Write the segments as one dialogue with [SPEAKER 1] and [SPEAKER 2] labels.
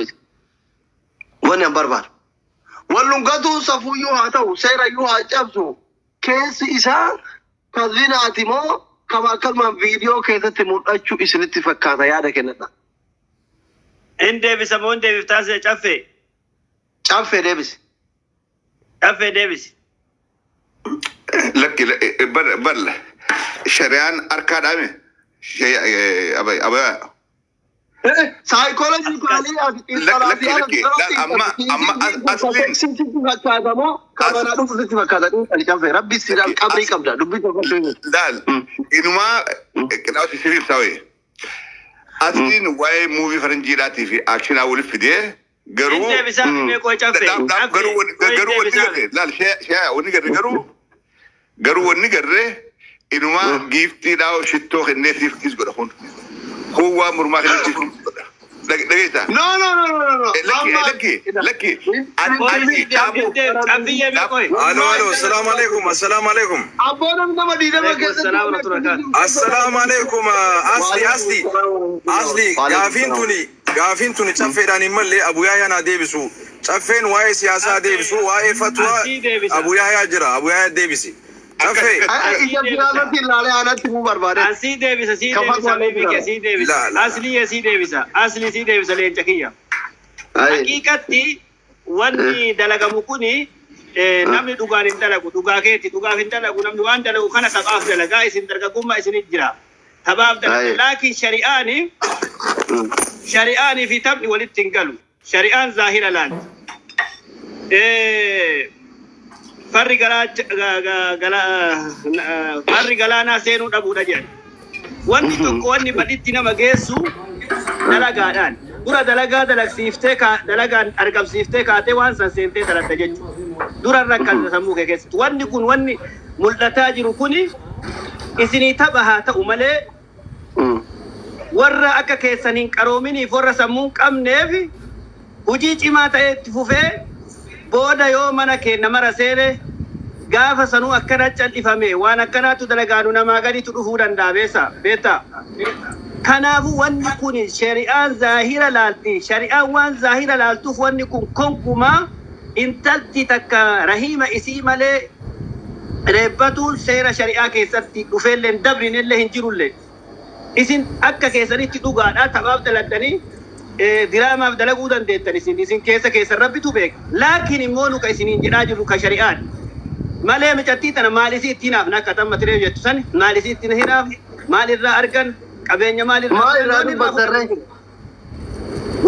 [SPEAKER 1] miti. Wanni an barbaadu. Wal dhungatuun safuuyyuu haa ta'u, seerayyuu haa cabsu. Keessi isaa kan zinaati moo kama akkanumaan viidiyoo keessatti mul'achuu isinitti fakkaata yaada kennadha.
[SPEAKER 2] Hin deebisa moo hin deebiftaa see caffee?
[SPEAKER 1] Caffee deebisi.
[SPEAKER 2] Caffee deebisi.
[SPEAKER 3] Lakki bal shari'aan harkaa dhaame abaya.
[SPEAKER 1] Saayikooloojikaalii
[SPEAKER 3] Lakki lakki amma amma asliin
[SPEAKER 1] sitti fakkaata moo kabanaa dhufu sitti fakkaata xiinxali caffee rabbi si qabrii qabda dubbii tokko.
[SPEAKER 3] Laal inumaa qinaa sirriif saawee. Asliin waa'ee movie faranjiidhaatii fi actionaa waliif fidee garuu
[SPEAKER 2] Hin deebisaa fi qoy caffee.
[SPEAKER 3] Garuu garuu wanni garree laal shee wanni garree garuu garuu wanni garree inumaa giiftiidhaa shittoo kennee siif kiis godha kun kun waan mormaa kennee siif kiis godha dhageessaa.
[SPEAKER 1] No, no, no, no, no.
[SPEAKER 3] Lakki lakki lakki ati dhaabu.
[SPEAKER 2] Caffiyee mee qoy.
[SPEAKER 4] Alo, alo, assalamu alaikum, assalamu alaikum.
[SPEAKER 1] Abboo namni nama 20 keessatti.
[SPEAKER 2] Salaam warahmatullahi.
[SPEAKER 4] Assalamu alaikum, asli, asli. Asli, gaafiin tuni caffeedhaan hin malle Abu Yahyaa naa deebisu. Caffeen waa'ee siyaasaa deebisu, waa'ee fatwaa
[SPEAKER 2] Asii deebisa.
[SPEAKER 4] Abu Yahyaa jira, Abu Yahyaa deebisi. Caffee,
[SPEAKER 1] Ija biraarratti ilaalee aanatti himuu barbaade.
[SPEAKER 2] Asii deebisa, sii
[SPEAKER 1] Kafatu
[SPEAKER 2] deebisa,
[SPEAKER 1] alee
[SPEAKER 2] beekee
[SPEAKER 1] jira.
[SPEAKER 2] sii deebisa.
[SPEAKER 4] La, la.
[SPEAKER 2] Asli sii deebisa, asli sii deebisa leenca kiyya. Haqiiqatti wanni dalagamu kuni namni dhugaan hin dalagu, dhugaa keeti dhugaaf hin dalagu, namni waan dalagu kana taphaaf dalagaa, isin dargaggummaa isinit jira. Taphaaf dalaga.
[SPEAKER 1] Aye.
[SPEAKER 2] Laakiin shari'aani shari'aanii fi taphni walitti hin galu. Shari'aan zaahira laalti. Farri galaa farri galaanaa seenuu dhabuudha jedhan. Wanni tokko wanni baditti nama geessu dalagaadhaan. Dura dalagaa dalagsiiftee dalagaan argamsiiftee kaatee waan san seentee dalagda jechuudha. Dura rakkanna sammuu kee keessatti. Wanni kun wanni mul'ataa jiru kuni isinii tapha haa ta'u malee warra akka keessan hin qaroominiif warra sammuu hin qabneef hojii cimaa ta'e itti fufee booda yoo mana keenya mara seene gaafa sanuu akkana cal'ifame waan akkanaatu dalagaanu namaa gaditu dhufuu danda'a beesa beektaa. Kanaafuu wanni kun shari'aan zaahira laalti. Shari'aan waan zaahira laaltuuf wanni kun konkumaa intalti takka rahiima isii malee reebbatuun seera shari'aa keessatti dhufeellee hin dabrinellee hin jirullee. Isin akka keessanitti dhugaadhaa taphaaf daladdanii diraamaaf dalaguu dandeettan isin isin keessa keessan rabbitu beeka. Laakiin immoo nu ka isiniin jedhaa jirru ka shari'aan. Malee micattii tana maal isii ittiin haafna akka tamma tiree jettu sani maal isii ittiin hinaaf maal irraa argan qabeenya maal irraa
[SPEAKER 1] Maal irraa
[SPEAKER 2] wanni irraa
[SPEAKER 1] dubbatarree?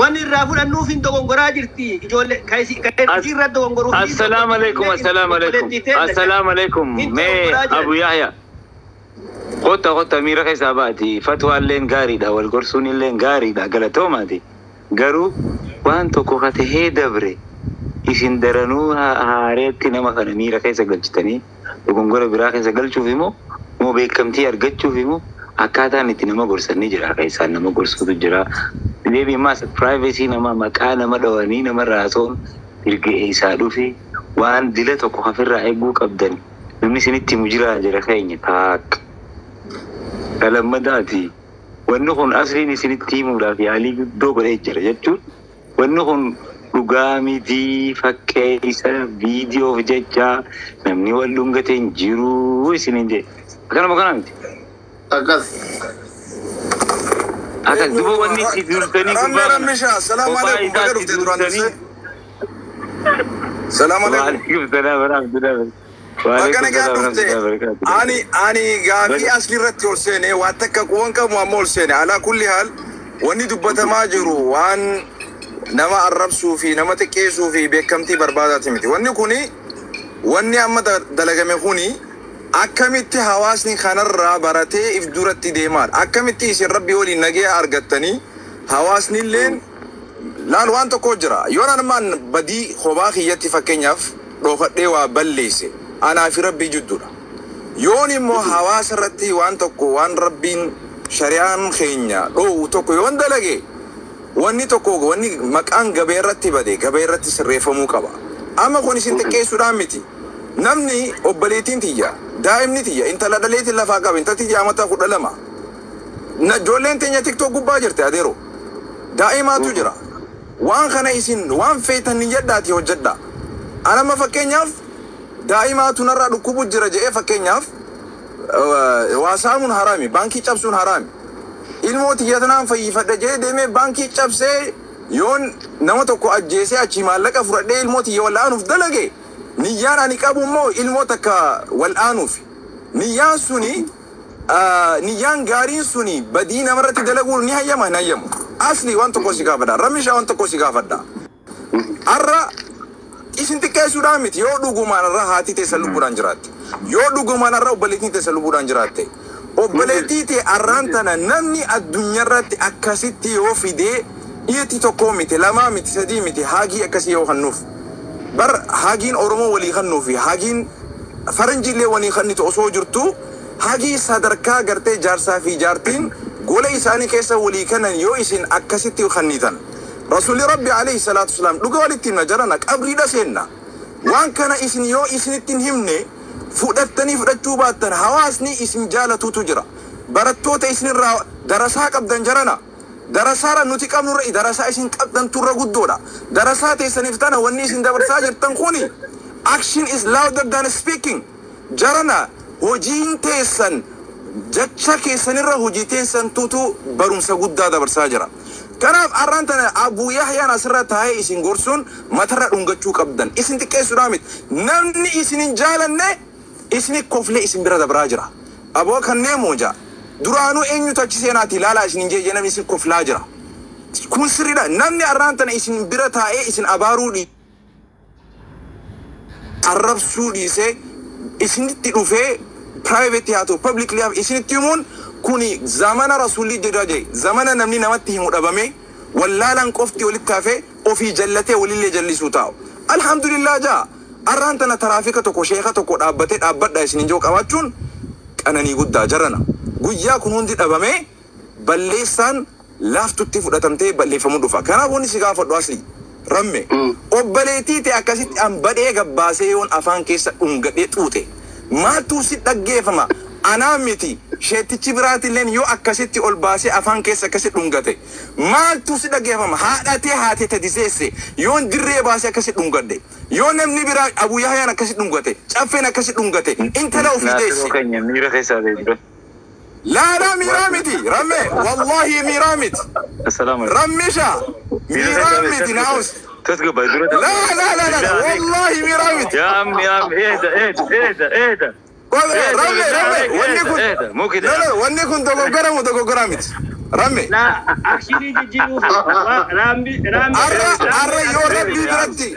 [SPEAKER 2] Wanni irraa fudhannuuf hin dogongoraa jirti ijoollee ka isii ka isii irra dogongoruuf.
[SPEAKER 5] Assalamu alaikum, assalamu alaikum. Assalamu alaikum. Mee Abu Yahya. Qotta qotta miira keessaa baati. Fatwaalleen gaariidha. Wal gorsuun illeen gaariidha. Galatoomaati. Garuu waan tokko ka tahee dabre isin daranuu haareetti nama kana miira keessa galchitanii dogongora biraa keessa galchuuf immoo moo beekamtii argachuuf immoo akkaataan itti nama gorsan ni jira. Keessaan nama gorsuutu jira. Deebii ammaas privacy nama maqaa nama dhawanii nama raasuun mirga isaa dhufe waan dila tokko hafirraa eeguu qabdan namni isinitti himu jira jira keenya taak. Kalammadaati. Wanni kun asliin isinitti himuudhaaf yaalii guddoo godhee jira jechuun wanni kun dhugaa mitii fakkeessa viidiyoof jecha namni wal dhungate hin jiru isiniin jedhe. Akkanuma kana miti.
[SPEAKER 1] Akkas.
[SPEAKER 5] Akkas duuba wanni itti dursanii
[SPEAKER 4] Rammee
[SPEAKER 5] gubbaa kana
[SPEAKER 4] Rammisha, assalamu
[SPEAKER 5] kophaa
[SPEAKER 4] alaikum, baga
[SPEAKER 5] isaatti
[SPEAKER 4] dhufte duraan
[SPEAKER 5] dursanii.
[SPEAKER 4] dursee. Assalamu alaikum.
[SPEAKER 5] Waalaikum salaam warahmatullahi
[SPEAKER 4] Baga
[SPEAKER 5] wabarakatuh.
[SPEAKER 4] nagaa dhufte.
[SPEAKER 5] Warahmatullahi wabarakatuh.
[SPEAKER 4] Ani gaafii asli irratti ol seene waan takka quban qabu amma ol seene alaa kulli haal wanni dubbatamaa jiru waan nama arrabsuu fi nama xiqqeessuu fi beekamtii barbaadaati miti. Wanni kuni wanni amma dalagame kuni akkamitti hawaasni kanarraa baratee if duratti deemaadha. Akkamitti isin rabbi waliin nagaya argattanii hawaasni illeen laal waan tokko jira. Yoo namaan badii kophaa kiyyatti fakkeenyaaf dhoofadhee waa balleesse anaa fi rabbii jidduudha. Yoon immoo hawaasa irratti waan tokko waan rabbiin shari'aan keenya dhoowwu tokko yoon dalage wanni tokko wanni maqaan gabee irratti bade gabee irratti sirreeffamuu qaba. Amma kun isin xiqqeessuudhaan miti. Namni obboleettiin tiyya, daa'imni tiyya, intala dhaleetiin lafaa qaba, intalti tiyya amata 12. Ijoolleen teenya TikTok gubbaa jirti adeero. Daa'imaatu jira. Waan kana isin waan feetan ni jedhaati hojjedha. Anama fakkeenyaaf daa'imaatu narraa dhukkubu jira jedhee fakkeenyaaf waa saamuun haraami, baankii cabsuun haraami. Ilmoo xiyyatanaan fayyifadha jedhee deemee baankii cabsee yoon nama tokko ajjeesee achii maallaqa fudhadhee ilmoo xiyya wal'aanuuf dalage, niyyaan ani qabu immoo ilmoo takka wal'aanuuf. Niyyaan suni, niyyaan gaariin suni badii namarratti dalaguu ni hayyama, hin hayyamu? Asli waan tokko si gaafadha. Ramishaa, waan tokko si gaafadha. Har'a isin xiqqeessuudhaan miti, yoo dhugumaan irra haati teessa lubbuudhaan jiraatte, yoo dhugumaan irra obboleettiin teessa lubbuudhaan jiraatte, obboleettii ta'e arraan tana namni addunyaarratti akkasitti yoo fidee, dhiirti tokkoo miti, lamaa miti, sadii miti, haagii akkasii yoo kennuuf, bar haagiin Oromoo walii kennuufi haagiin faranjiillee walii kennitu osoo jirtu, hagii sadarkaa gartee jaarsaa fi jaartiin gola isaanii keessa walii kennan yoo isin akkasitti kennitan, Rasuulli Rabbi alayhi salaatu wasalaam, dhuga walitti himna jarana, qabriidha seenna. Waan kana isin yoo isinitti hin himne, fudhattanii fudhachuu baattan, hawaasni isin jaalatuutu jira. Barattoota isinirraa darasaa qabdan jarana. Darasaara nuti qabnurra darasaa isin qabdan turra guddoodha. Darasaa teessaniif tana wanni isin dabarsaa jirtan kuni, action is louder than speaking. Jarana, hojiin teessan jecha keessanirra hojii teessan tutu barumsa guddaa dabarsaa jira. Kanaaf har'aan tana Abuu Yahyaan asirra taa'ee isin gorsuun matarra dhungachuu qabdan. Isin xiqqeessuudhaa miti. Namni isin hin jaalanne isini koflee isin bira dabraa jira. Aboo kanneen mooja. Duraanuu eenyutu achi seenaati ilaalaa isin hin jee, namni isin koflaa jira. Kun sirriidha. Namni har'aan tana isin bira taa'ee isin abaaruu arrabsuu dhiisee isinitti dhufee, private haa ta'u, publicly haa, isinitti himuun kuni zamana Rasuulli jedha jee, zamana namni namatti himu dhabame, wallaalaan qofti walitti hafee ofii jallatee walillee jallisuu taa'u. Alhamdulillah jaa, arraan tana taraafika tokko, sheeka tokko dhaabbatee dhaabbadha isin hin jiru qabaachuun qananii guddaa jarana. Guyyaa kun hundi dhabamee balleessaan laaftutti fudhatamtee balleeffamuu dhufa. Kanaaf wanni si gaafadhu, asli ramme, obboleettii ta'e akkasitti an badhee gabbaasee yoon afaan keessa dhungadhee xuute maaltu si dhaggeeffama? Anaa miti, sheetichi biraatilleen yoo akkasitti ol baasee afaan keessa akkasi dhungate maaltu si dhaggeeffama? Haadhatee haatee tadiseesse yoon dirree baasee akkasi dhungadhe, yoo namni biraa Abuu Yahyaan akkasi dhungate, caffeen akkasi dhungate, intala ofii
[SPEAKER 5] Naasiroo
[SPEAKER 4] deesse.
[SPEAKER 5] Keenya miira keessaa ba'e dura.
[SPEAKER 4] Laa laa, miiraa miti ramme, wallahi miiraa miti.
[SPEAKER 5] Assalaamu alaikum.
[SPEAKER 4] Rammisha, miiraa miti, naa'us.
[SPEAKER 5] Tasgabaa dura.
[SPEAKER 4] لا لا لا لا، والله miiraa miti.
[SPEAKER 5] يا عمي يا عمي، اهدى اهدى اهدى اهدى.
[SPEAKER 4] Ramme, ramme, wanni kun
[SPEAKER 5] اهدى، مو كده.
[SPEAKER 4] لا لا، wanni kun dogoggora mu dogoggora miti ramme?
[SPEAKER 2] Laa, actionii jijjiiruuf raambi raambi.
[SPEAKER 4] Arra yoo Rabbii biratti,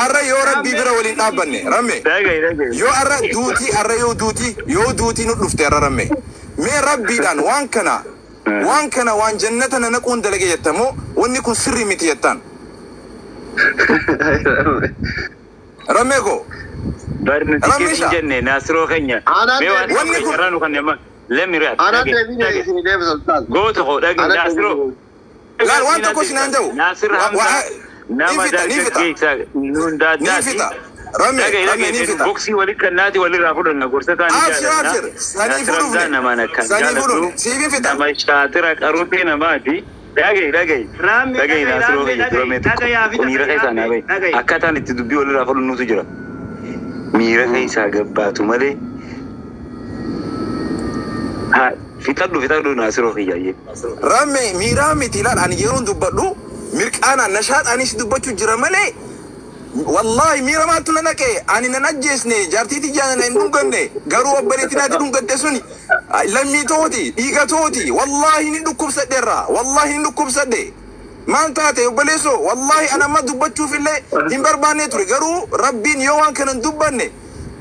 [SPEAKER 4] arra yoo Rabbii bira waliin dhaabbanne ramme,
[SPEAKER 5] Dhaga'i dhaga'i.
[SPEAKER 4] yoo arra duutii, arra yoo duutii, yoo duutii nu dhufte arra ramme, mee Rabbiidhaan waan kana waan jannata na naquun dalage jettamoo wanni kun sirrii miti jettaan, rammee koo?
[SPEAKER 5] Bari nuti keessa
[SPEAKER 4] Rammisha.
[SPEAKER 5] hin jenne, Naasiroo keenya.
[SPEAKER 1] Anaan
[SPEAKER 5] Mee waan
[SPEAKER 4] Wanni kun-
[SPEAKER 5] carraa nu kan nama lammi re'at.
[SPEAKER 1] Anaan deebiin isin deebisa, ustaaz.
[SPEAKER 5] Goota koo dhaga'i
[SPEAKER 1] Anaan
[SPEAKER 5] Naasiroo.
[SPEAKER 4] Laal, waan tokko si naan jedhu.
[SPEAKER 5] Naasir Hamza
[SPEAKER 4] Ni
[SPEAKER 5] nama
[SPEAKER 4] fixa, ni fixa.
[SPEAKER 5] dargaggeessa nuun
[SPEAKER 4] Ni
[SPEAKER 5] daaddaati.
[SPEAKER 4] fixa ramme.
[SPEAKER 5] Dhaga'i
[SPEAKER 4] Ramme, ni
[SPEAKER 5] dhaga'i,
[SPEAKER 4] fixa.
[SPEAKER 5] boksii walitti kannaati walirraa fudhanna, gorsa taanii
[SPEAKER 4] Abshir, abshir. Sanii
[SPEAKER 5] Naasir
[SPEAKER 4] fudhufne.
[SPEAKER 5] Hamzaa namaan akkaan
[SPEAKER 4] Sanii
[SPEAKER 5] jaaladhu.
[SPEAKER 4] fudhufne. Siifin fixa.
[SPEAKER 5] Nama shaatira qaruutee namaati. Dhaga'i dhaga'i.
[SPEAKER 2] Raammi
[SPEAKER 5] Dhaga'i
[SPEAKER 2] dhaga'i,
[SPEAKER 5] Naasiroo
[SPEAKER 2] raammi
[SPEAKER 5] keenya dura
[SPEAKER 2] dhaga'i
[SPEAKER 5] mee tokko
[SPEAKER 2] dhaga'i haa
[SPEAKER 5] miira keessaa naa bahi.
[SPEAKER 2] dhaga'i.
[SPEAKER 5] Akkaataan itti dubbii walirraa fudhannuutu jira. Miira keessaa gabbaatu malee. Haa, fixadhu fixadhu Naasiroo kiyyaayyee.
[SPEAKER 4] Ramme, miiraa miti. Ilaal, ani yeroon dubbadhu mirqaanaan nashaadhaanis dubbachuu jira malee, wallahi miira maaltu na naqe? Ani nan ajjeesne, jaartii tiyyaan hin dhunganne, garuu obboleettii naati dhungatte suni lammii tooti, dhiiga tooti. Wallahi ni dhukkubsadheerra, wallahi ni dhukkubsadhe. Maal taate obboleessoo? Wallahi ana amma dubbachuuf illee hin barbaanne ture, garuu Rabbiin yoo waan kana hin dubbanne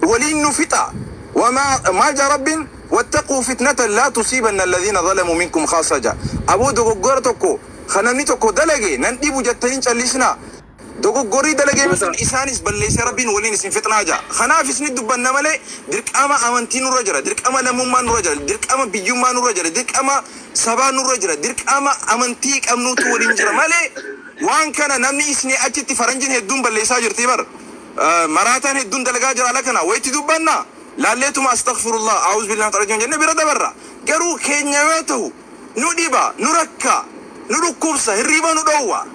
[SPEAKER 4] waliin nu fixa. وما ما جاء رب واتقوا فتنة لا تصيبن الذين ظلموا منكم خاصة. جاء أبو dogoggora tokko kanamni tokko dalage nan dhibu jettanii callisna. Dogoggorrii dalagee sun isaanis balleessee Rabbiin waliin isin fixnaa jaa. Kanaaf isin dubbanna malee, dirqama amantii nurra jira, dirqama lammummaa nurra jira, dirqama biyyummaa nurra jira, dirqama sabaa nurra jira, dirqama amantii qabnuutu waliin jira malee, waan kana namni isin achitti faranjiin hedduun balleessaa jirti bar. Maraataan hedduun dalagaa jira ala kana wayitti dubbanna. Laalleetuma astaghfirullah, a'uuzu billahi min rajiim jennee bira dabarra. Garuu keenya yoo ta'u nu dhiba, nu rakka, nu dhukkubsa, hirriba nu dhoowwa.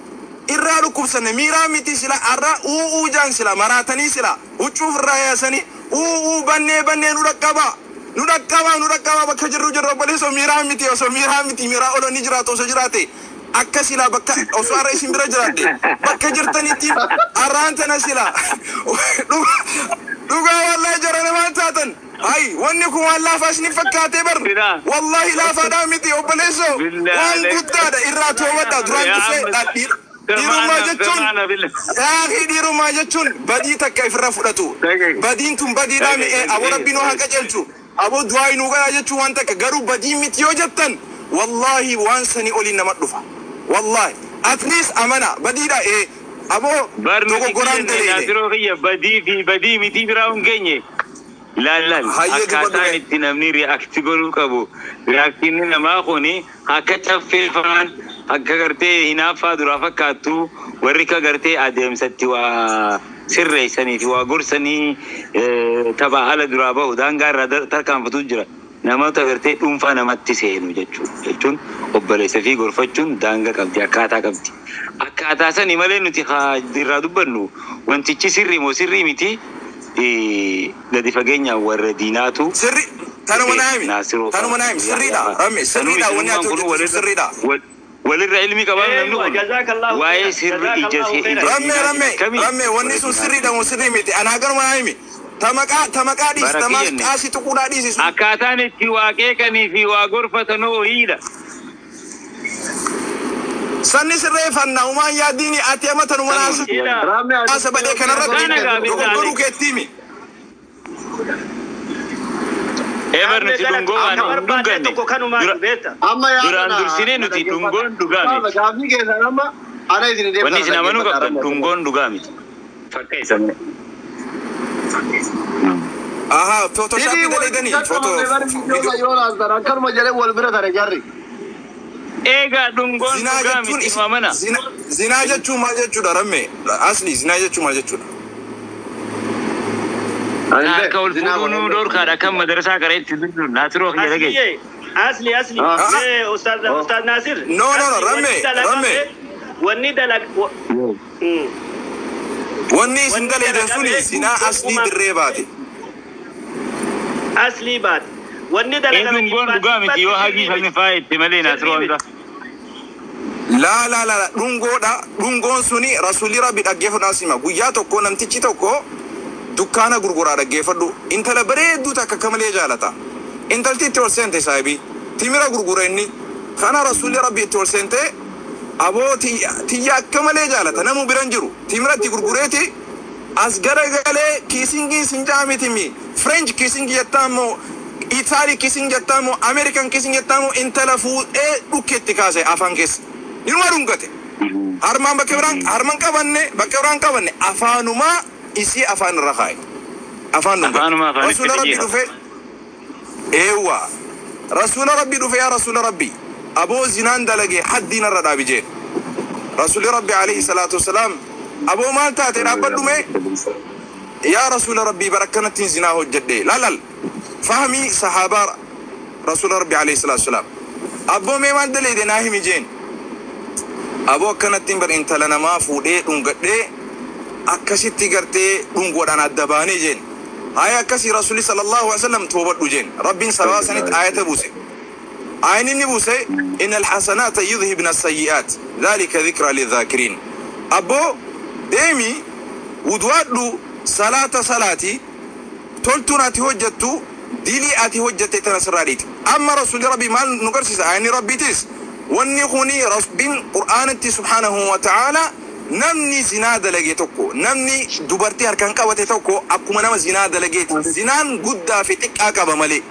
[SPEAKER 4] Irraa dhukkubsanne miiraa miti sila arra u'uu jaan sila maraatanii sila huccuuf irraa yaasanii u'uu bannee bannee nu dhaqqaba. Nu dhaqqaba nu dhaqqaba bakka jirru jirru obboleessoo miiraa miti osoo miiraa miti miiraa ol ni jiraatu osoo jiraate akka sila bakka osoo arra isin bira jiraadde bakka jirtanitti arraan tana sila dhugaa wallahi jara namaan taatan. Ay wanni kun waan laafaa isin fakkaatee bar wallahi laafaadhaa miti obboleessoo waan guddaadha irraa toobadha duraan dursee dhiirummaa jechuun yaaqii dhiirummaa jechuun badii takka ifirra fudhatu badiin tun badiidhaa mi'ee aboo rabbiin haa qajeelchu aboo du'aa inuu godhaa jechuun waan takka garuu badii miti yoo jettan wallahi waan sanii oliin nama dhufa wallahi at least amana badiidha ee aboo dogoggoraan daleele
[SPEAKER 5] badii fi badii miti biraa hin geenye. Laal akkaataan itti namni react godhuu qabu reactiin namaa kuni akka caffeeffaan akka gartee hinaaffaa duraa fakkaattu warri ka gartee adeemsatti waa sirreessanii fi waa gorsanii taphaa ala duraa bahu daangaa irraa tarkaanfatu jira. Namoota gartee dhuunfaa namatti seenu jechuun obboleessa fi gorfachuun daangaa qabdi akkaataa qabdi. Akkaataa sanii malee nuti irraa dubbannu wantichi sirrii moo sirrii miti gadi fageenyaan warra diinaatu.
[SPEAKER 4] Sirri tanuma naami tanuma naami sirriidha ramme sirriidha wanni ati hojjetu sirriidha.
[SPEAKER 5] Walirra ilmi qabaa namni kun waa'ee sirri ija
[SPEAKER 4] ramme ramme ramme wanni sun sirriidha moo sirrii miti anaa garuma naami tamaqaa tamaqaa dhiisi tamaas qaasii tuquudhaa dhiisi.
[SPEAKER 5] Akkaataan itti waa qeeqanii fi waa gorfatan ho'iidha.
[SPEAKER 4] Sanni sirreeffannaa uumaan yaadiini ati amma tanuma naasa badee kanarratti dogoggoruu keettiimi.
[SPEAKER 5] Eber nuti dhungoo waan hin dhunganne. Duraan dursinee nuti dhungoon dhugaa miti. Wanni isin amanuu qabdan dhungoon dhugaa miti. Fakkeessamne.
[SPEAKER 4] Ahaa footoshaapii dalaydanii footoo.
[SPEAKER 1] Akkanuma jedhee wal bira tare jarri.
[SPEAKER 5] Egaa dhungoon dhugaa miti amana.
[SPEAKER 4] Zinaa jechuun maal jechuudha ramme? Asli zinaa jechuun maal jechuudha?
[SPEAKER 5] Akka ol fuudhuu dhorkaadha kan madarsaa gara itti jirtu Naasiroo kiyya dhageesse.
[SPEAKER 2] Asli asli Ustaaz Naasir.
[SPEAKER 4] No no no ramme ramme.
[SPEAKER 2] Wanni dalag.
[SPEAKER 4] Wanni isin dalaydan suni zinaa aslii dirree baate.
[SPEAKER 2] Aslii baate. Wanni dalagame
[SPEAKER 5] dhungoon dhugaa miti yoo hagii sabni faayetti malee Naasiroo hanga.
[SPEAKER 4] Laa laa laa dhungoodha dhungoon suni rasuulli rabbi dhaggeeffadhu sima guyyaa tokko namtichi tokko dukkaana gurguraa dhaggeeffadhu intala bareedduu takka akka malee jaalata intalti itti ol seente saahibii timira gurgura inni kana rasuulli rabbi itti ol seente aboo tiyya akka malee jaalata namuu biran jiru timira itti gurgureeti as garagalee kiisingiin sin jaamitimi French kiisingii jettaa immoo Itaali kissing jettaa moo American kissing jettaa moo intala fuudhee dhukkeetti kaase afaan keessa. Inuma dhungate. Harmaan bakka biraan harmaan qabanne bakka biraan qabanne afaanumaa isii afaan irra kaaye. Afaan dhungate. Rasuula Rabbi dhufe. Eewwa. Rasuula Rabbi dhufe yaa Rasuula Rabbi. Aboo zinaan dalage haddiin irra dhaabi jeen. Rasuulli Rabbi alayhi salaatu wasalaam aboo maal taate dhaabbadhu mee yaa Rasuula Rabbi barakkanattiin zinaa hojjedhe laalal. فهمي صحابة رسول ربي عليه الصلاة والسلام أبو ميمان دليل ناهي مجين أبو كانت تنبر انت لنا ما فودي دونغدي أكسي تيغرتي دونغودان الدباني جين هاي أكسي رسول صلى الله عليه وسلم توبت جين ربي سبا سنة آية بوسي عين نبوسي إن الحسنات يذهبن السيئات ذلك ذكرى للذاكرين أبو ديمي ودوادو صلاة صلاتي تلتون أتي هجتو ديلي أتي هجتي تنسراريت أما رسول ربي مال نقرسس عيني ربي تس والنخوني رب قرآن سبحانه وتعالى نمني زنا دلقي توكو نمني دبرتي هركان قوتي توكو أكما نما زنا دلقيت زنان قد في تك أكاب مالي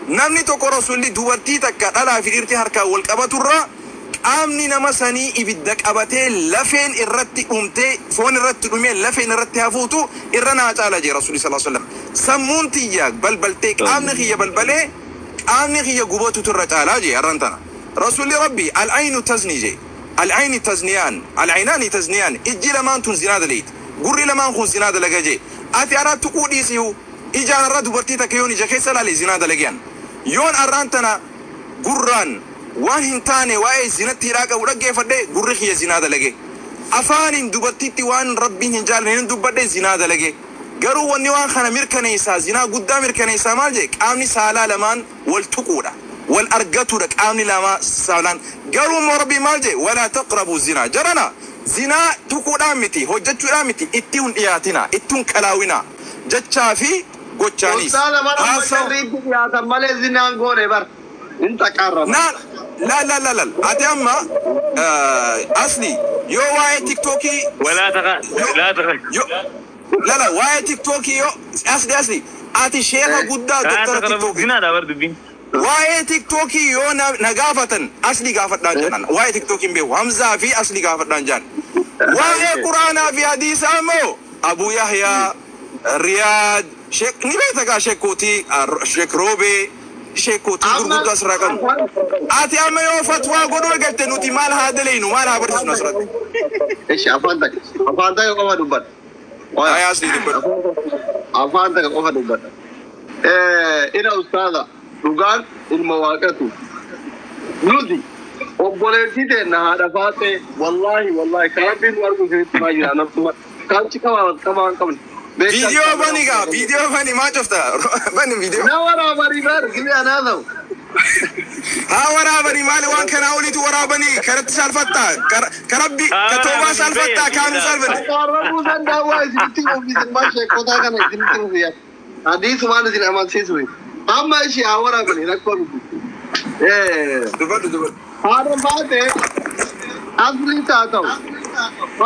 [SPEAKER 4] نمني توكو رسولي دبرتي تكا ألا في إرتي هركا والقبة الرا أمني نما سني إبدك أبتي لفين إرتي أمتي فون إرتي أمي لفين إرتي هفوتو إرنا تعالى جي رسولي صلى الله عليه وسلم سمون تياك بلبلتيك أمني خي بلبلي أمني خي قبوتو ترى تعالى جي أرنتنا رسولي ربي العين تزني جي العين تزنيان العينان تزنيان إجي لما أنتم زنا دليت قري لما أنكم زنا دلقاجي أتي أراد تقودي سيو إجا أراد برتي تكيوني جاكي سلالي زنا دلقيان يون أرانتنا قران waan hin taane waa'ee zinatti hidhaa qabu dhaggeeffadhe gurri kiyya zinaa dalage. Afaaniin dubartiitti waan rabbiin hin jaallanne hin dubbadhe zinaa dalage. Garuu wanni waan kana mirkaneessaa zinaa guddaa mirkaneessaa maal jedhe qaamni saalaa lamaan wal tuquudha. Wal argatuudha qaamni lama saalaan. Garuu immoo rabbiin maal jedhe walaa taqrabu zinaa. Jarana zinaa tuquudhaan miti hojjechuudhaan miti itti hin dhiyaatina itti hin kalaawina jechaa fi gochaanis.
[SPEAKER 1] Ustaaza bara
[SPEAKER 4] Haasawa.
[SPEAKER 1] sharriitti dhiyaatan malee zinaan goone bar. Hin taqarraba.
[SPEAKER 4] Na la la la la ati amma asli yoo waa'ee tiktookii
[SPEAKER 5] Walaa taqa laa taqa.
[SPEAKER 4] yoo la la waa'ee tiktookii yoo asli asli ati sheeka guddaa
[SPEAKER 5] Laa
[SPEAKER 4] doktara
[SPEAKER 5] taqrabu
[SPEAKER 4] tiktookii
[SPEAKER 5] zinaadha bar dubbiin.
[SPEAKER 4] waa'ee tiktookii yoo na gaafatan asli gaafadhaan jedhan waa'ee tiktookii hin beeku Hamzaa fi asli gaafadhaan jedhan waa'ee quraanaa fi hadiisaa immoo Abu Yahyaa Riyaad sheek ni beekta gaa sheekootii sheek Roobee sheekootii gurguddoo asirraa qabu. Ati amma yoo fatwaa godhuu eegalte nuti maal haa daleynu maal haa barsiisnu asirratti.
[SPEAKER 1] Ishi afaan takka. Afaan takka qofa dubbadha.
[SPEAKER 4] Ayaa asli dubbadhu.
[SPEAKER 1] Afaan takka qofa dubbadha. Ina ustaaza dhugaan ilma waaqatu. Nuti obboleettii teenna haadha faatee wallaahi wallaahi kan rabbiin nu argu isinitti maa jira nafsuma kanchi qabaa qabaa hin qabne.
[SPEAKER 4] Viidiyoo bani gaa viidiyoo bani maa cufta bani viidiyoo.
[SPEAKER 1] Na waraabanii bar gibee anaa ta'u.
[SPEAKER 4] Haa waraabanii maali waan kanaa oliitu waraabanii karatti saalfattaa karabbi ka toobaa saalfattaa kaanu saalfanne.
[SPEAKER 1] Qaarramuu danda'u waa isinitti ofiisin maa sheekotaa kana isinitti ofiisan. Hadiisumaan isin amansiisu. Amma ishee haa waraabanii rakkoo miti.
[SPEAKER 4] Dubbadhu dubbadhu.
[SPEAKER 1] Haadha faatee asliin haa ta'u.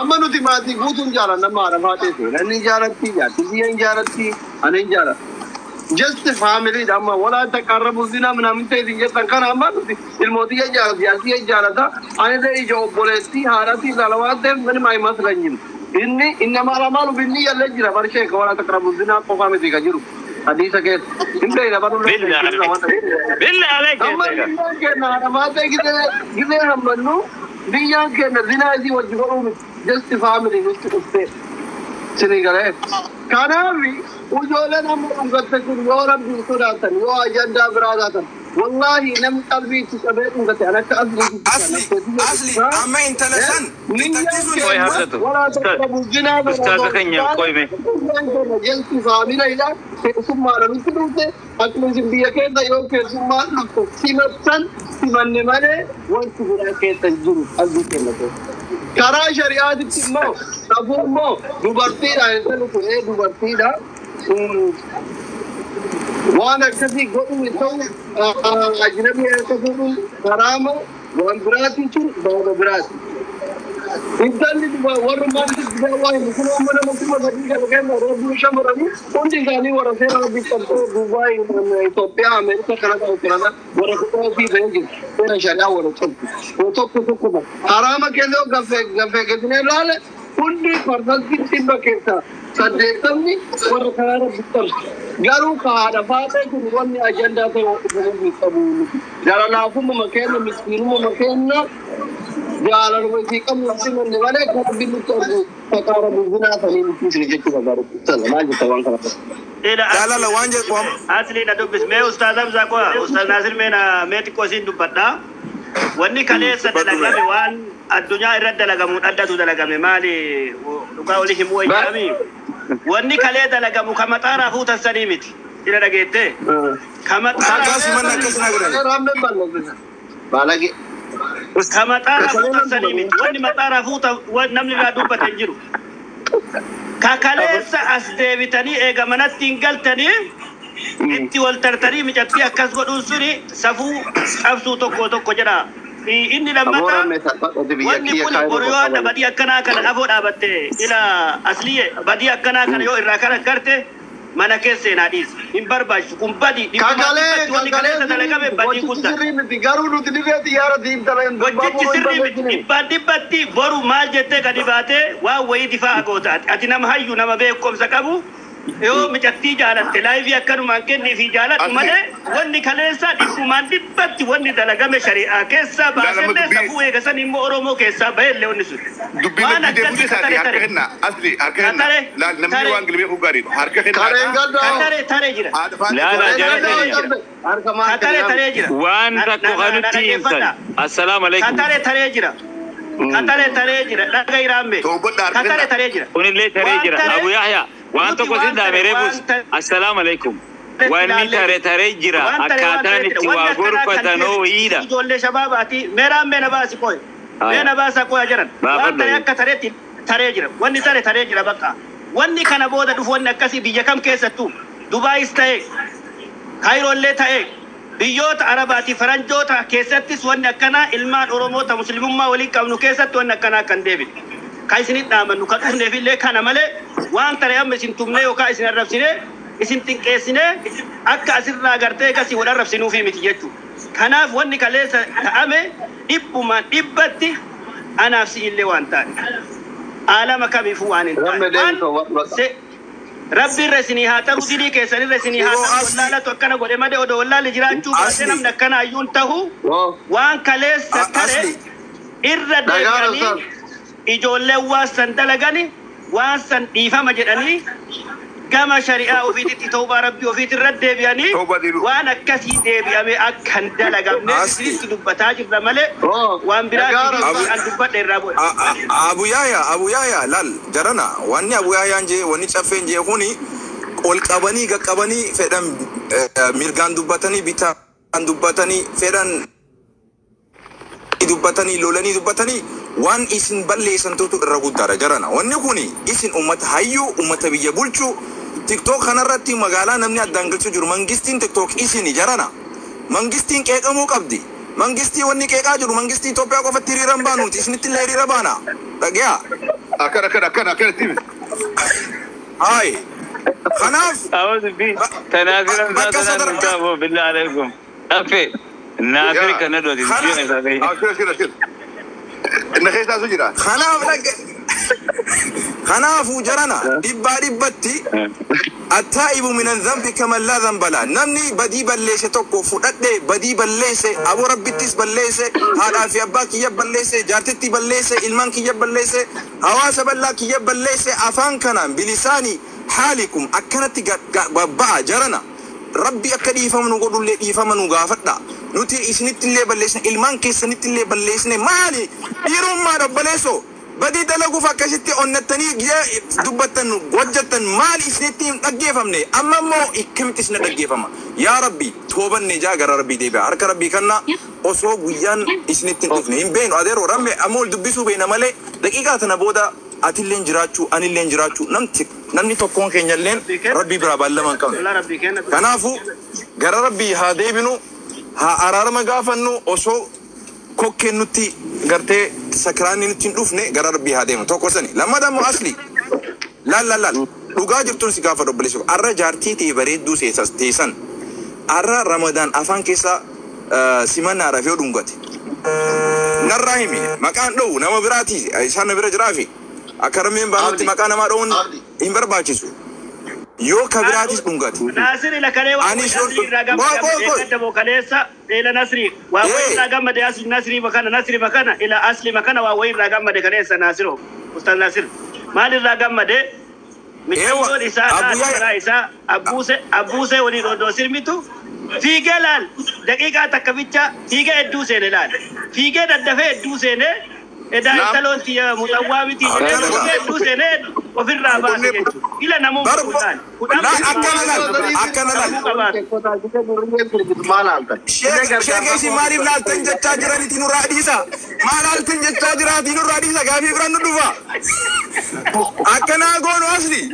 [SPEAKER 1] Amma nuti maatii guutuun jaalanna amma haadha faatee fi namni jaalatti jaarti biyya hin jaalatti ani hin jaaladha. Just family dha amma walaa taqarrabu zinaa minaamin ta'e isin jettan kana amma nuti ilmootii jaalatti jaartii jaalata ani illee ija obboleettii haadhatii ilaala waan ta'eef ምንም አይመስለኝም. Inni innama alamalu binniyya jira bar sheeka walaa taqrabu zinaa qofaa miti ka jiru. Hadiisa keessa. Hin beekna baruu
[SPEAKER 5] Billah alayk. Billah alayk.
[SPEAKER 1] Amma biyyaan keenya haadha faatee gizee hammannu biyyaan keenya zinaa isii wajji godhuu miti. Just family nutti dhuftee. Sinii galee. Kanaaf ijoolleen amma dhungatte kun yoo rabbiin sodaatan yoo ajandaa biraa taatan wallaahi namni qalbii itti qabee dhungate an akka
[SPEAKER 4] Asli asli amma intala san intalti sun
[SPEAKER 5] Qoy Hamzatu. Ustaaza keenya qoy mee.
[SPEAKER 1] Jelti faamilayidha keessummaadha nutti dhufte akkuma isin biyya keessa yoo keessummaan dhufte simattan simanne malee wanti biraa keessa hin jiru qalbii keenya keessa. Karaa shari'aatitti immoo safuu immoo dubartiidha intalli kun dubartiidha. Waan akkasii godhuu hin ta'u ajnabii akka fuudhuun haraama waan biraatiin jiru baaba biraati. Intalli warri maaliif waa hin kun amma nama 3000 kana kenna rabbii shamarranii hundi isaanii warra seera rabbii qabxee Dubaay Itoophiyaa Ameerika kana ta'u kana warra kutaa ofii bahee jiru seera shari'aa warra cabsu tokko tokkuma haraama keessa gaffee gaffee geessinee ilaale hundi parsantii 80% warra karaa rabbii qabsu. Garuu ka haadha faatee kun wanni ajandaa ta'e hin qabu. Jaalalaafumma kenna miskiinumma kenna jaalaluma isii qabnu simanne malee kan rabbiin nutti argu taqaarabu zinaa sanii nutti isin jechuu barbaadu. Sana maal jetta waan kana?
[SPEAKER 4] Jaalala waan jedhu
[SPEAKER 2] Asli na dubbis mee ustaaz Hamzaa qo'a ustaaz Naasir mee na mee xiqqoo isiin dubbadha. Wanni kaleessa dalagame waan addunyaa irratti dalagamuun addatu dalagame maali dhugaa olii himuu wayyaami. Wanni kalee dalagamu ka maxaaraa fuutan sanii miti. Ila dhageette. Ka
[SPEAKER 4] Akkasumas akkas na godhan.
[SPEAKER 1] Baalage.
[SPEAKER 2] Ka maxaaraa fuutan sanii miti. Wanni maxaaraa fuutan namni irraa dubbate hin jiru. Ka kaleessa as deebitanii eega manatti hin galtanii itti wal tartanii micattii akkas godhuun suni safuu cabsuu tokko tokko jedha. Inni lammataa wanni kun boru yoo adda badii akkanaa kana afoo dhaabatte ila asliye badii akkanaa kana yoo irraa kana garte mana keessa seenaa dhiisi. Hin barbaachisu kun badii
[SPEAKER 1] Kakalee
[SPEAKER 2] wanni kaleessa dalagame badii
[SPEAKER 1] gochichi
[SPEAKER 2] guddaa.
[SPEAKER 1] sirrii miti garuu nuti dirree xiyyaara diimtala hin
[SPEAKER 2] Gochichi sirrii miti dhibbaan dhibbatti boru maal jettee gadi baatee waan wayii difaa goota ati nama hayyu nama beekumsa qabu yoo micattii jaalatte laayivii akkanumaan kennii fi jaaladhu malee wanni kaleessa dhibbumaan dhibbatti wanni dalagame shari'aa keessaa baasellee safuu eegasan immoo Oromoo keessaa bahellee wanni sun.
[SPEAKER 3] Dubbiin
[SPEAKER 2] Waan
[SPEAKER 3] dubbii
[SPEAKER 2] akkasii
[SPEAKER 3] isaati
[SPEAKER 2] katare
[SPEAKER 3] harka
[SPEAKER 2] tare.
[SPEAKER 3] kenna asli harka kenna
[SPEAKER 2] Katare,
[SPEAKER 3] laal namni
[SPEAKER 2] tare.
[SPEAKER 3] waan galmee kun gaariidha harka kenna
[SPEAKER 1] Kareen gaddaa.
[SPEAKER 2] Katare tare jira.
[SPEAKER 3] haadha faana
[SPEAKER 5] Laa laa jara keenya.
[SPEAKER 1] Harka maal
[SPEAKER 2] Katare taree jira.
[SPEAKER 5] Waan
[SPEAKER 2] Na-
[SPEAKER 5] takko
[SPEAKER 2] na- na-
[SPEAKER 5] kanutti himtan.
[SPEAKER 2] dhaggeeffadha.
[SPEAKER 5] Assalaamu alaikum.
[SPEAKER 2] Katare taree jira. Katare taree jira dhaga iraamme. Katare taree jira.
[SPEAKER 5] Kunillee taree jira. Abu Yahya waan tokko sin dhaame reebus. Assalaamu alaikum. Wanni tare taree jira akkaataan itti waa gorfatanoo wayiidha.
[SPEAKER 2] Ijoollee shabaabaati meeraan meena baasi qoy. Meena baasa qoy jiran. Waan tare akka tareetti taree jira. Wanni tare taree jira bakka. Wanni kana booda dhufu wanni akkasii biyya kam keessattuu Dubaayis ta'e Kaayiroollee ta'e biyyoota Arabaatii faranjoota keessattis wanni akkanaa ilmaan Oromoota muslimummaa waliin qabnu keessatti wanni akkanaa kan deebine. Kan isinit dhaamannu kan dhufneefillee kana malee waan tare amma isin tumnee yookaan isin arrabsinee isin xinqeessinee akka asirraa gartee akkasii wal arrabsinuufi miti jechuudha. Kanaaf wanni kaleessa ta'ame dhibbumaan dhibbatti anaaf si'illee waan taane. Aalama kamiifuu waan hin taane. Rabbi irra isinii haa ta'u dilii keessan irra isinii haa ta'u wallaalatu akkana godhe malee odoo wallaalli jiraachuu baate namni akkana hayyuun tahu waan kaleessa tare irra deebi'anii ijoolleen waan san dalagani waan san dhiifama jedhanii gama shari'aa ofiititti tawbaa rabbii ofiitti irra deebi'anii waan akkasii deebi'ame akka hin dalagamne isinitti dubbataa jirra malee waan biraatti an dubbadhe irraa bu'e.
[SPEAKER 4] Abu Yahya, Abu Yahya, lal jarana wanni Abu Yahyaan jee wanni caffeen jee kuni ol qabanii qaqqabanii fedhan mirgaan dubbatanii bitaan dubbatanii fedhan dubbatanii lolanii dubbatanii waan isin balleessantutu irra guddaadha jarana. Wanni kuni isin ummata hayyuu ummata biyya bulchuu TikTok kanarratti magaalaa namni addaan galchuu jiru mangistiin TikTok isini jarana. Mangistiin qeeqamuu qabdi. Mangistii wanni qeeqaa jiru mangistii Itoophiyaa qofatti hiriira hin baanuuti isinitti illee hiriira baana. Dhagaya.
[SPEAKER 3] Akkana akkana akkana akkana itti himi.
[SPEAKER 4] Hayi. Kanaaf.
[SPEAKER 5] Awwasu bi tanaafira
[SPEAKER 4] Bakka
[SPEAKER 5] tanaan
[SPEAKER 4] sadarkaa.
[SPEAKER 5] taaboo billah alaikum. Afe naafiri kana dhooti biyyoon isaa ta'e.
[SPEAKER 3] Ashir ashir ashir. Inni keessaa sun jira.
[SPEAKER 4] Kanaaf dhagge. Kanaafuu jarana dhibbaa dhibbatti attaa'ibu minan dhanbi kaman laa dhanba laa. Namni badii balleesse tokko fudhadhe badii balleesse aboo rabbittis balleesse haadhaa fi abbaa kiyya balleesse jaartitti balleesse ilmaan kiyya balleesse hawaasa bal'aa kiyya balleesse afaan kanaan bilisaanii haalikum akkanatti babba'a jarana. Rabbi akka dhiifama nu godhullee dhiifama nu gaafadha. Nuti isinitti illee balleessine ilmaan keessanitti illee balleessine maali dhiirummaa dhabbaleessoo badii dalaguuf akkasitti onnattanii giyya dubbattan hojjettan maali isinitti hin dhaggeeffamne amma immoo ikkamitti isin dhaggeeffama yaa rabbi toobanne jaa gara rabbii deebi'a harka rabbii kanna osoo guyyaan isinitti hin dhufne hin beenu adeeroo ramme amma ol dubbisuu beena malee daqiiqaa tana booda atilleen jiraachuu anilleen jiraachuu namni tokkoon keenyalleen rabbii biraa baallama hin qabne.
[SPEAKER 2] Walaa rabbii kenna.
[SPEAKER 4] Kanaafuu gara rabbii haa deebinu haa araarama gaafannu osoo kokkeen nutti gartee sakiraanni nutti hin dhufne gara rabbii haa deemnu tokko sani lammataa immoo asli laal laal laal dhugaa jirtuun si gaafa obboleessu arra jaartii ta'e bareedduu teessan arra ramadaan afaan keessa simannaadhaaf yoo dhungate narraa himi maqaan dhowu nama biraati isaan na bira jiraafi akka rammeen baanutti maqaa namaa dhowuun hin barbaachisu yoo ka biraatis dhungate.
[SPEAKER 2] Naasir ila kalee waa
[SPEAKER 4] Ani
[SPEAKER 2] wayii
[SPEAKER 4] shor-
[SPEAKER 2] asli irraa gammade
[SPEAKER 4] Qoy, qoy, qoy.
[SPEAKER 2] eeggadda kaleessa ila Nasri waa wayii
[SPEAKER 4] Eh.
[SPEAKER 2] irraa gammade asli Nasri makana Nasri makana ila asli makana waa wayii irraa gammade kaleessa Nasiro Ustaz Nasir maal irraa gammade micayyoon isaa
[SPEAKER 4] Abu
[SPEAKER 2] haati
[SPEAKER 4] Yahya-
[SPEAKER 2] karaa isaa abbuuse abbuuse waliin odoo sirmitu fiigee laal daqiiqaa takka bicha fiigee hedduu seene laal fiigee daddafee hedduu seene edaa
[SPEAKER 3] Naam.
[SPEAKER 2] intaloon tiyya muxawwaa miti jedhee
[SPEAKER 4] Akkana
[SPEAKER 2] fiigee hedduu seene ofirraa baase jechuudha. Ila namuun
[SPEAKER 4] Bar-
[SPEAKER 2] kudhaan.
[SPEAKER 4] Laal akkana laal akkana laal. Sheekee isin maaliif laaltan jechaa jiraniiti nurraa dhiisa. Maal laaltan jechaa jiraatii nurraa dhiisa gaafii biraan nu dhufa. Akkanaa goonu asli.